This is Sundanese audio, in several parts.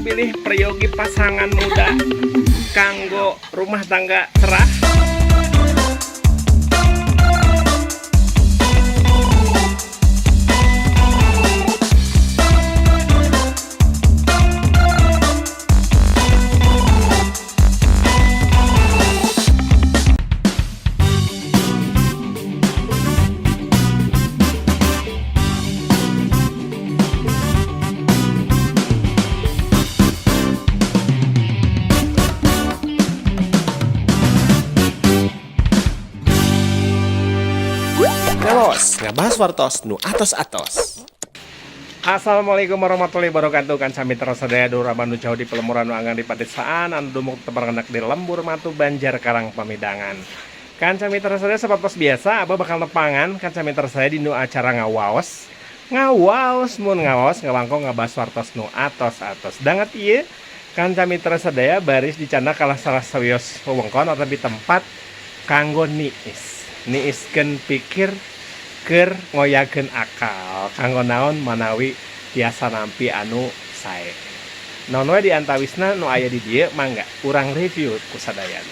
Bilih peryogi pasangan muda kanggo rumah tangga cerah. Ngawaos, ngabahas wartos nu atos-atos. Assalamualaikum warahmatullahi wabarakatuh. Kan sami sadaya dulur abang nu jauh di pelemuran, nu anggang di padesaan, anu dumuk teperkenak di lembur matu Banjar Karang Pamidangan. Kan sami sadaya, sapertos biasa abah bakal nepangan kan sami sadaya di nu acara ngawaos. Ngawaos mun ngawaos ngawangkong ngabahas wartos nu atos-atos. Danget ieu kan sami sadaya baris dicandak kalah salah sawios wewengkon atau di tempat kanggo niis. Niiskeun pikir keur ngoyakeun akal kanggo naon manawi tiasa nampi anu sae. Naon we di antawisna nu aya di dieu, mangga urang review ku sadayana.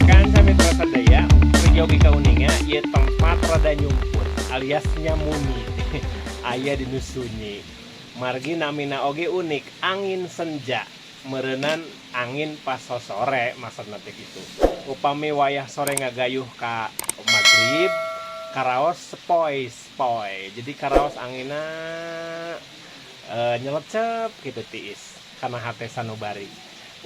Kan sami sadaya peryogi kauninga ieu tempat rada nyumput alias nyamuni, aya di nu sunyi. Margi namina oge unik, Angin Senja, meureunan angin pas sore maksudna teh kitu. Upami wayah sore ngagayuh ka magrib karaos sepoi sepoi, jadi karaos angina nyelecep gitu, tiis karena hate sanubari.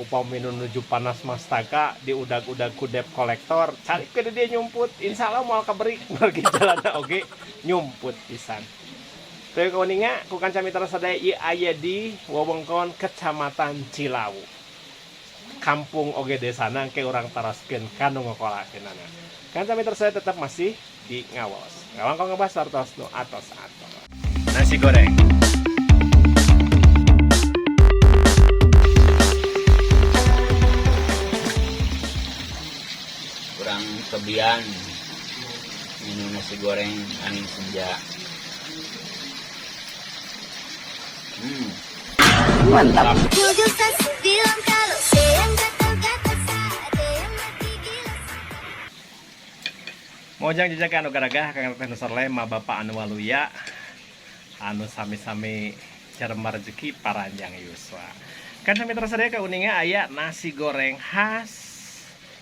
Upami nu nuju panas mastaka diudag-udag ku debt collector, calik ke dia nyumput, insya Allah moal kaberik, margi jalanna oge nyumput pisan. Teu kauninga ku kanca mitra sadaya, ieu aya di wewengkon Kecamatan Cilawu. Kampung oge desana engke urang taroskeun kanu ngokolakeunana. Kanca mitra saya tetap masih di Ngawaos. Ngawangkong ngebahas wartos nu atos-atos. Nasi goreng. Kurang kebian minum nasi goreng Angin Senja. Mantap. Jujur saya bilang kalau yang gatal-gatal ada yang lagi gila. Mojang jejak anu garagah kang teh nu sarle ma bapak anu waluya anu sami-sami ceremar rezeki paranjang yuswa. Kan sami sadaya kauninga aya nasi goreng khas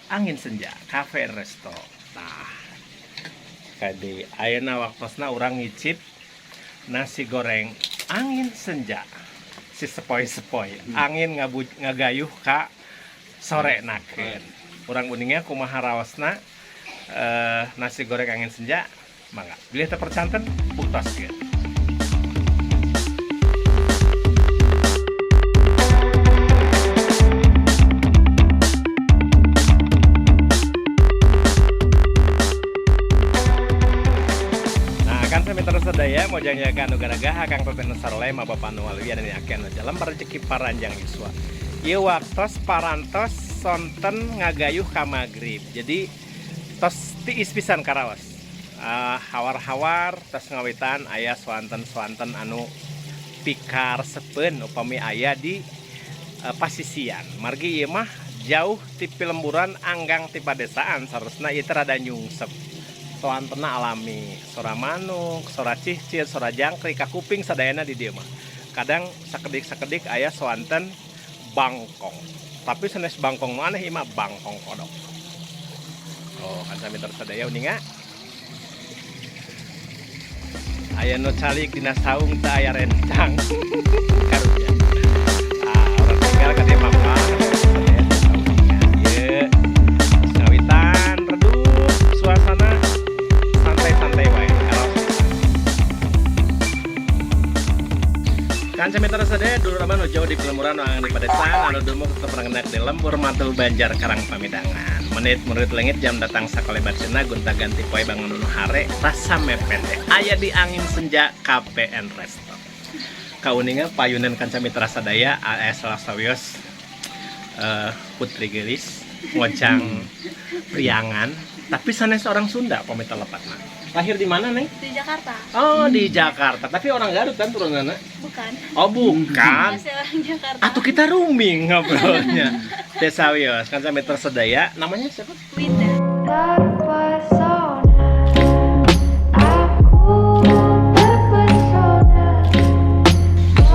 Angin Senja Cafe Resto. Nah, kade ayeuna waktosna urang ngicip nasi goreng Angin Senja. Si sepoi-sepoi, angin ngagayuh ka sore nakeun. Urang uningnya kumaha raosna nasi goreng Angin Senja, mangga. Bilih teu percanten, buktoskeun. Nah, kan sami terus sadaya mojang jaga anu garagah kang teteh nu sarle ma bapak nu waluya dan yakin anu jalan rezeki paranjang yuswa. Ieu waktos parantos sonten ngagayuh ka magrib. Jadi tos tiis pisan karaos. Hawar-hawar tos ngawitan aya swanten-swanten anu pikaresepeun upami aya di pasisian. Margi ieu mah jauh ti pilemburan, anggang ti padesaan, sarusna ieu teh rada nyungsep. Soantena alami, sora manuk, sora cicir, sora jangkrik kakuping sadayana di dieu mah. Kadang sakedik-sakedik aya soanten bangkong. Tapi sanes bangkong nu aneh, ieu mah bangkong kodok. Oh, kan sami sadaya uninga. Aya nu calik dina saung teu aya rencang. Karunya. Ah, urang tinggal ka dieu mah sadaya teu uninga. Ieu ngawitan redup, suasana santai-santai wae karaos pisan. Kan sami sadaya dulur abang nu jauh di pelemuran, nu di padesaan, anu dumuk tetep rengenak di lembur mantul Banjar Karang Pamidangan. Menit murid lengit jam datang sakola bacina gonta ganti poe bangun nu hare rasa mepende. Aya di Angin Senja KPN Resto. Kauninga payunan kanca mitra sadaya AS salah sawios putri gelis. Mojang Priangan, tapi sanes orang Sunda pamit lepatna. Lahir di mana, Neng? Di Jakarta. Oh, di Jakarta. Tapi orang Garut kan turunannya? Bukan. Oh, bukan. Masih orang Jakarta. Atau kita rooming ngobrolnya. Teh sawios, kan sampai tersedaya. Namanya siapa? Winda. Terpesona, aku terpesona.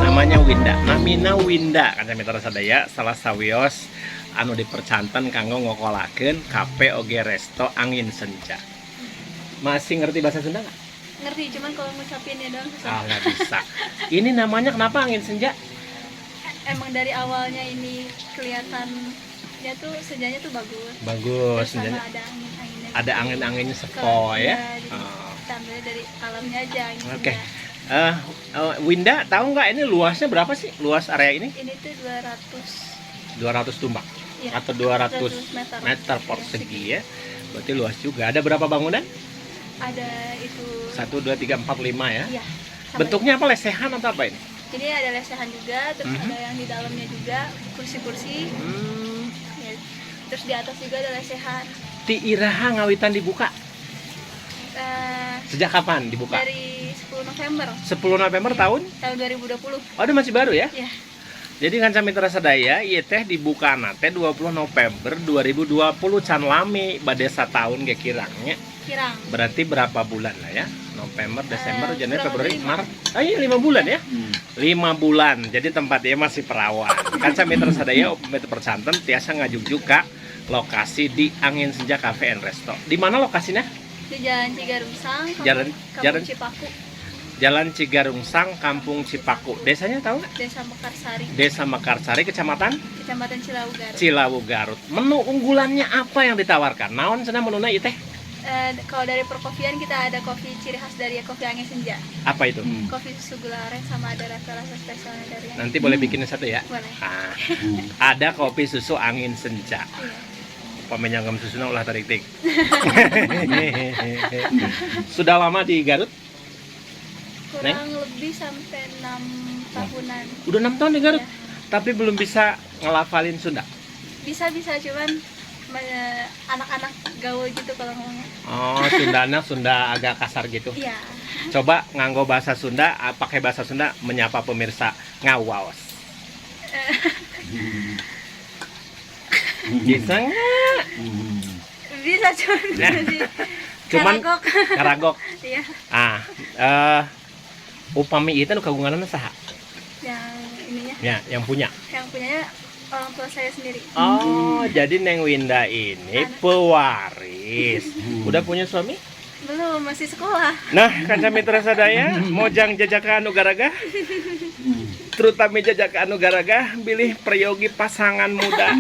Namanya Winda. Namina Winda kan sampai tersedaya salah sawios anu dipercanten kanggo ngokolakeun kafe oge resto Angin Senja. Masih ngerti bahasa Sunda nggak? Ngerti, cuman kalau ngucapinnya doang susah. Ah, nggak bisa. Ini namanya kenapa Angin Senja? Emang dari awalnya ini kelihatannya tuh senjanya tuh bagus. Bagus, Terus sama senjanya. ada angin-anginnya. Ada gitu. angin-anginnya sepo Kalau- ya. iya, jadi Oh. kita ambilnya dari alamnya aja angin Oke. senja. Winda tahu nggak ini luasnya berapa sih? Luas area ini? Ini tuh 200 200 tumbak ya, atau 200 meter. meter persegi ya. Berarti luas juga. Ada berapa bangunan? Ada itu 1 2 3 4 5 ya. Iya. Sama Bentuknya apa, lesehan atau apa ini? Jadi ada lesehan juga, terus ada yang di dalamnya juga kursi-kursi. Ya. Terus di atas juga ada lesehan. Ti iraha ngawitan dibuka? Sejak kapan dibuka? Dari 10 November 10 November tahun? Tahun 2020. Oh, udah masih baru ya? Ya. Jadi kanca mitra sadaya, ieu teh dibuka teh 20 November 2020, can lami, bade satahun ge kirangnya. Kirang. Berarti berapa bulan lah ya? November, Desember, Januari, kurang Februari, lebih lima. Maret. Ah iya, 5 bulan ya? 5 bulan. Jadi tempatnya masih perawan. Kanca mitra sadaya, upami percanten tiasa ngajugjug ka lokasi di Angin Senja Cafe and Resto. Di mana lokasinya? Di Jalan Cigarungsang, Kampung, Kampung Cipaku. Jalan Cigarungsang, Kampung Cipaku. Desanya tahu nggak? Desa Mekarsari, Desa Mekarsari, Kecamatan Kecamatan Cilawu, Garut. Cilawu, Garut. Menu unggulannya apa yang ditawarkan? Naon cenah menuna ieu teh? Kalau dari perkopian kita ada kopi ciri khas dari Kopi Angin Senja. Apa itu? Kopi susu gula aren sama ada rasa-rasa spesialnya dari Angin. Nanti boleh bikinin satu ya. Boleh. Ah, ada kopi susu Angin Senja. Iya. Pamenyanggam susuna ulah tarik-tik. Sudah lama di Garut? Kurang lebih sampai 6 tahunan. Udah 6 tahun di Garut. Iya. Tapi belum bisa ngelafalin Sunda. Bisa-bisa, cuman anak-anak gaul gitu kalau ngomongnya. Oh, Sundana Sunda agak kasar gitu. Iya. Coba nganggo bahasa Sunda, ah, pakai bahasa Sunda menyapa pemirsa ngawaos. Bisa nggak? Bisa, cuman Nah. masih Cuman karagok. karagok. Iya. Ah, eh upami itu nu kagunganna saha? Yang ininya, Ya, yang punya. yang punyanya orang tua saya sendiri. Oh, jadi Neng Winda ini pewaris. Udah punya suami? Belum, masih sekolah. Nah, kanca mitra sadaya, mojang jajaka anu garagah. Terutama jajaka anu garagah, bilih peryogi pasangan muda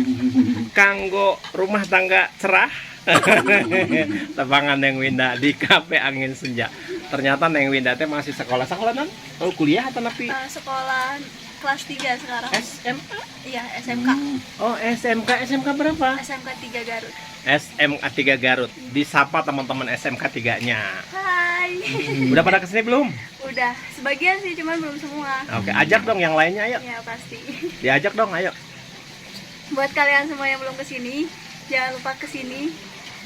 kanggo rumah tangga cerah. Tepangan Neng Winda di Kafe Angin Senja. Ternyata Neng Winda teh masih sekolah. Sekolah nan? Oh, kuliah atau nepi? Sekolah kelas 3 sekarang. SMA? Iya, SMK. Oh, SMK. SMK berapa? SMK 3 Garut. SMK 3 Garut. Disapa teman-teman SMK 3-nya. Hai. Udah pada kesini belum? Udah, sebagian sih, cuman belum semua. Oke, ajak dong yang lainnya, ayo. Ya, pasti. Diajak dong, ayo. Buat kalian semua yang belum kesini, jangan lupa kesini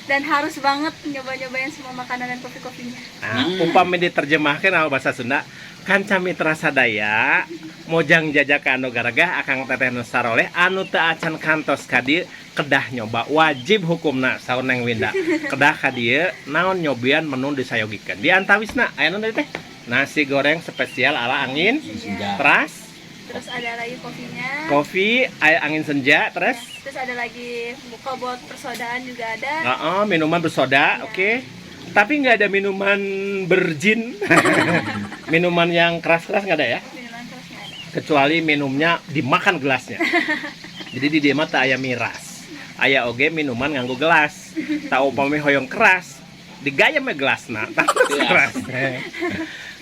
dan harus banget nyoba-nyobain semua makanan dan kopi-kopinya. Nah, upami diterjemahkan sama bahasa Sunda, kanca mitra sadaya, mojang jajaka anu garagah, akang teteh nu saroleh anu teu acan kantos ka dieu kedah nyoba, wajib hukumna saur Neng Winda. Kedah ka dieu naon nyobian menu disayogikeun. Di antawisna aya naon tadi teh? Nasi goreng spesial ala angin, Senja. teras, Terus ada lagi kopinya. kopi aya Angin Senja, terus Ya, terus ada lagi buka buat persodaan juga ada. Oh, minuman bersoda, oke. Tapi nggak ada minuman berjin. Minuman yang keras-keras nggak ada ya? Minuman keras nggak ada. Kecuali minumnya dimakan gelasnya. Jadi di dieu mah teu aya miras. Aya oge minuman nganggo gelas. Tah upami hoyong keras, digayem we gelasna. Tah keras.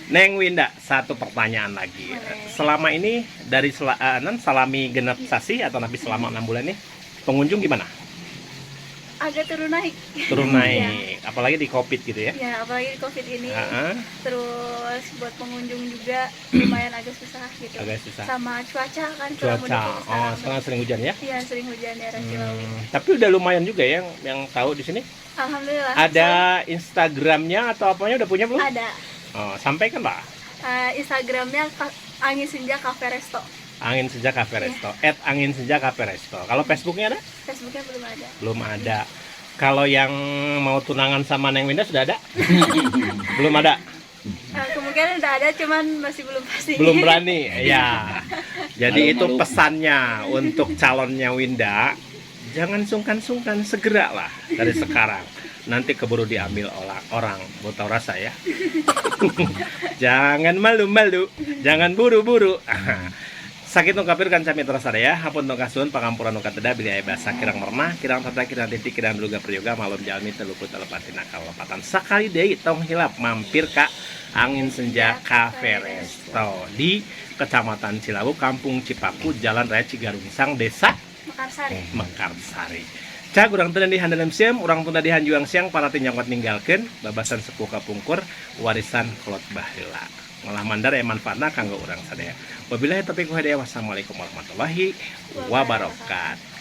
Neng Winda, satu pertanyaan lagi. Boleh. Selama ini dari nan salami 6 sasih atau nabi selama 6 bulan nih, pengunjung gimana? Agak turun naik. Turun naik, apalagi di Covid gitu ya. Ya, apalagi di Covid ini. Ah, ah, Terus buat pengunjung juga lumayan agak susah gitu. Agak susah. Sama cuaca kan kurang Cuaca, mendukung oh sekarang. sekarang sering hujan ya. Iya, sering hujan daerah Cilawu. Tapi udah lumayan juga ya yang tahu di sini. Alhamdulillah. Ada Instagramnya atau apanya udah punya belum? Ada. Oh, sampaikan lah. Instagramnya Angin Senja Cafe Resto. Angin Senja Cafe Resto. @AnginSenjaCafe Resto. Kalau Facebooknya ada? Facebooknya belum ada. Belum ada. Kalau yang mau tunangan sama Neng Winda sudah ada? Belum ada. Kemungkinan udah ada, cuman masih belum pasti. Belum berani. Ya. Jadi itu Malu-malu. pesannya untuk calonnya Winda, jangan sungkan-sungkan, segera lah dari sekarang. Nanti keburu diambil orang, mau tahu rasa ya. Jangan malu-malu, jangan buru-buru. Sakitu kapir kan sami terus ada ya. Hapunten kasuhun pangampura nu kateda bilih aya basa kirang merenah, kirang tata, kirang titi, kirang duga prayoga malum jalmi teu luput telepat tina kalepatan. Sakali deui tong hilap mampir ka Angin Senja Cafe Resto di Kecamatan Cilawu, Kampung Cipaku, Jalan Raya Cigarungsang, Desa Mekarsari. Mekarsari. Cag urang teu di handalam sieum, urang tunda di hanjuang siang para tinjangkot ninggalkeun babasan sepuh kapungkur warisan kolot baheula. Ngolah mandar ya manfaatna kanggo urang sadaya. Wabillahi taufiq wa hidayah. Wassalamualaikum warahmatullahi wabarakatuh.